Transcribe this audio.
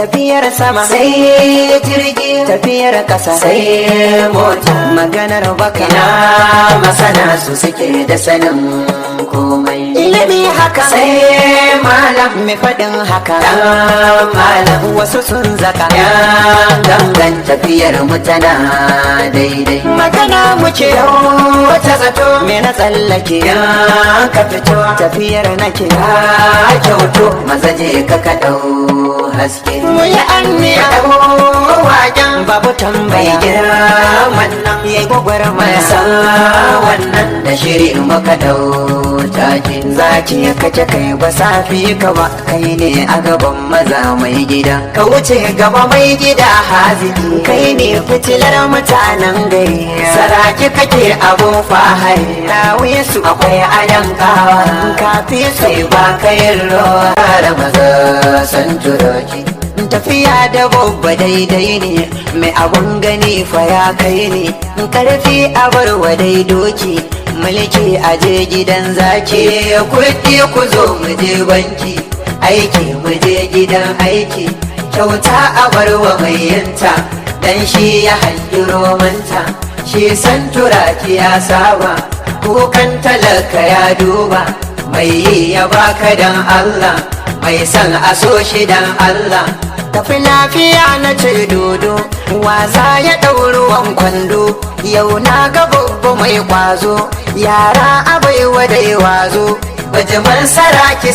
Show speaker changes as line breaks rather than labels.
Tafiyar sama
sai jirgi,
tafiyar ƙasa
sai mota.
Maganar baka
Ina masana, su suke da sanin komai.
Ilimi haka
sai malam,
mai faɗin haka.
Dan malam.
Wasu sun zaka.
Yan gangan, tafiyar mu tana daidai.
Magana muke.
Wata zato.
Me na tsallake?
Yan ka fito.
Tafiyar nake.
Ka kyauto, maza je ka ka dau haske.
Mu yi anniya.
Wajen
babu
mai
tambaya.
Girman nan.
Yayi gwagwarmaya.
San wannan da shiri muka dau take.
Zaki ya kace kai, ba safi ka ba, kai ne a gaban maza, mai gida.
Ka wuce gaba, mai gida haziki.
Kai ne fitilar mutanen gari.
Saraki kake, abun fahari.
Dawe su.
Akwai adan kawa.
Kafi su.
Sai ba kayin ruwa da maza san turaki.
Tafiya da babba daidai ne, mai abun gani fa ya kai ne. Karfi a barwa dai doki, mulki a je gidan zaki.
Ke kuɗi, ku zo mu je banki, aiki mu je gidan aiki. Kyauta a barwa mai yinta, dan shi ya hangi romanta. Shi san turaki ya saba kukan talaka, ya duba mai yi ya baka dan Allah, mai san a so shi dan Allah.
Tafi lafiya na ce dodo, waza ya ɗauri ruwan kwando. Yau na ga babba mai kwazo, yara abai wadai wazo.
Bajiman saraki.